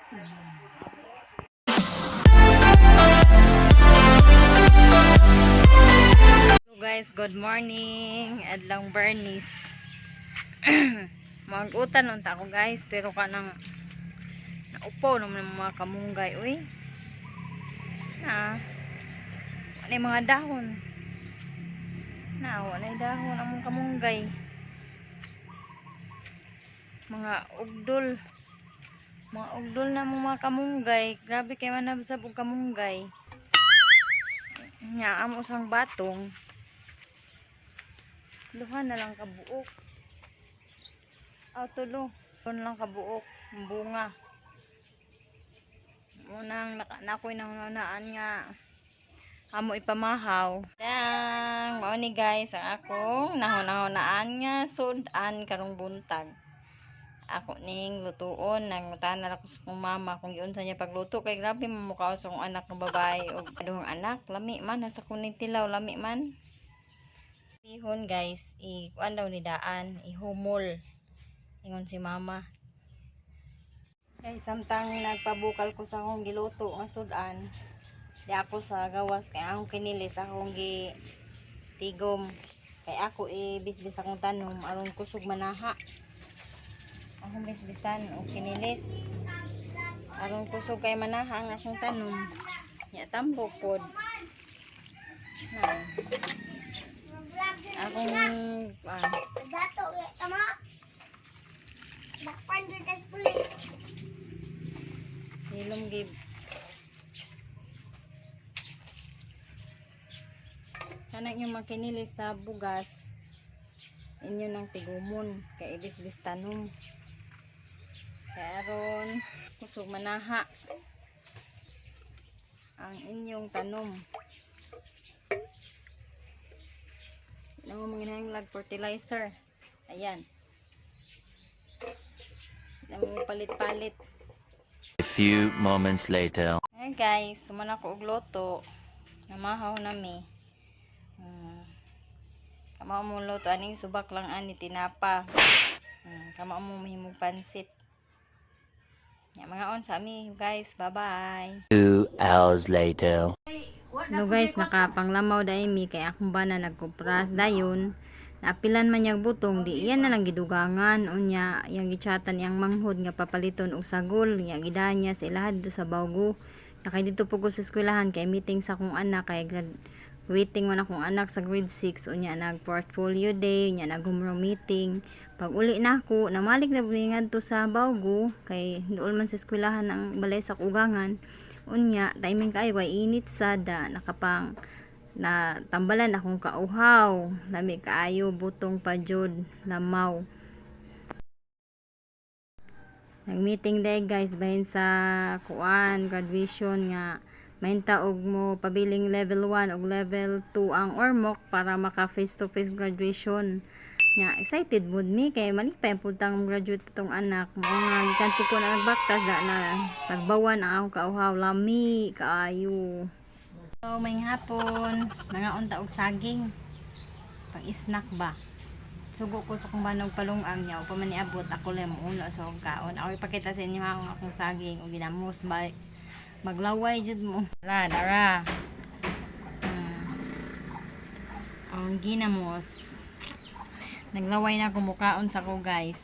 Hello guys, good morning. Adlong Bernice. Mag-utan unta ako, guys, pero kanang naupo naman ang mga kamunggay, uy. Na. Wala yung mga dahon. Na, wala yung dahon ang mga kamunggay. Mga ugdol. Mga ugdol na mga kamunggay. Grabe kay man sa og kamunggay. Nya amo sang batong. Duha na lang kabuok. Aw, tulo. Tulo na lang kabuok ang bunga. Unang naka, nakoy nang nga amo ipamahaw. Dang, mao ni guys ang akong nahuna-hunaan nga sud-an karong buntag. Ako ning lutuon, nangutana ako sa kong mama kung giunsa niya pagluto kay grabe mamukha sa akong anak nga babae ug duhang anak, lami man nasa kuning tilaw, lami man. Ihon guys, i kuan daw ni daan, ihumol. Ingon si mama. Guys, samtang nagpabukal ko sa akong giluto nga sudan, di ako sa gawas kay akong kinilis, akong gi tigom. Kay ako ibisbis akong tanom aron kusog manaha. Akong bisbisan og kinilis. Aron kusog kay manaha ang akong tanom. Nya tambok pod. Na. Akong Dato, tama. Dakpan dito ang pulis. Nilom gib. Kanang yung makinilis sa bugas, inyo nang tigumon kay ibisbis tanom. Kay aron kusog manaha ang inyong tanom. Ano mo mga fertilizer. Ayan. Ano mo palit-palit. A few moments later. Ayan guys, suman ako og luto. Namahaw na mi. Kamao mo luto aning subak lang ani tinapa. Kamao mo mahimong pansit. Ya, mga on sa ami guys. Bye-bye. 2 hours later. Hello guys, nakapanglamaw dai mi kay akong bana nagkupras dayon. Naapilan man niyang butong, di iyan na lang gidugangan. Unya iyang gichatan iyang manghod nga papaliton og sagol, nya gidahan niya sa ilahad do sa Baugo. Kay dito po ko sa eskwelahan kay meeting sa akong anak kay grad waiting man akong anak sa grade 6. Unya nag portfolio day, unya nag homeroom meeting. Pag uli na ako, namalik na ngadto sa Baugo kay dool man sa eskwelahan ang balay sa kugangan. Unya timing kaayo kay init sada, nakapang na tambalan akong kauhaw, lami kaayo, butong pa jud, lamaw. Nag-meeting day guys bahin sa kuan graduation nga mainta og mo pabiling level 1 og level 2 ang Ormoc para maka face to face graduation. Nya excited mood mi kay malipay ang putang graduate itong anak mo nga gikan po ko na nagbaktas da na tagbawan ang akong kauhaw, lami kaayo. So, may hapon, mga unta og saging. Pang snack ba? Sugo ko sa kong banog palungang niya, pa man niabot, ako lang mo sa akong kaon. Ako ipakita sa inyo ang akong saging o ginamos ba, maglaway jud mo. La, dara. Ang ginamos. Naglaway na ako mukaon sa ko guys.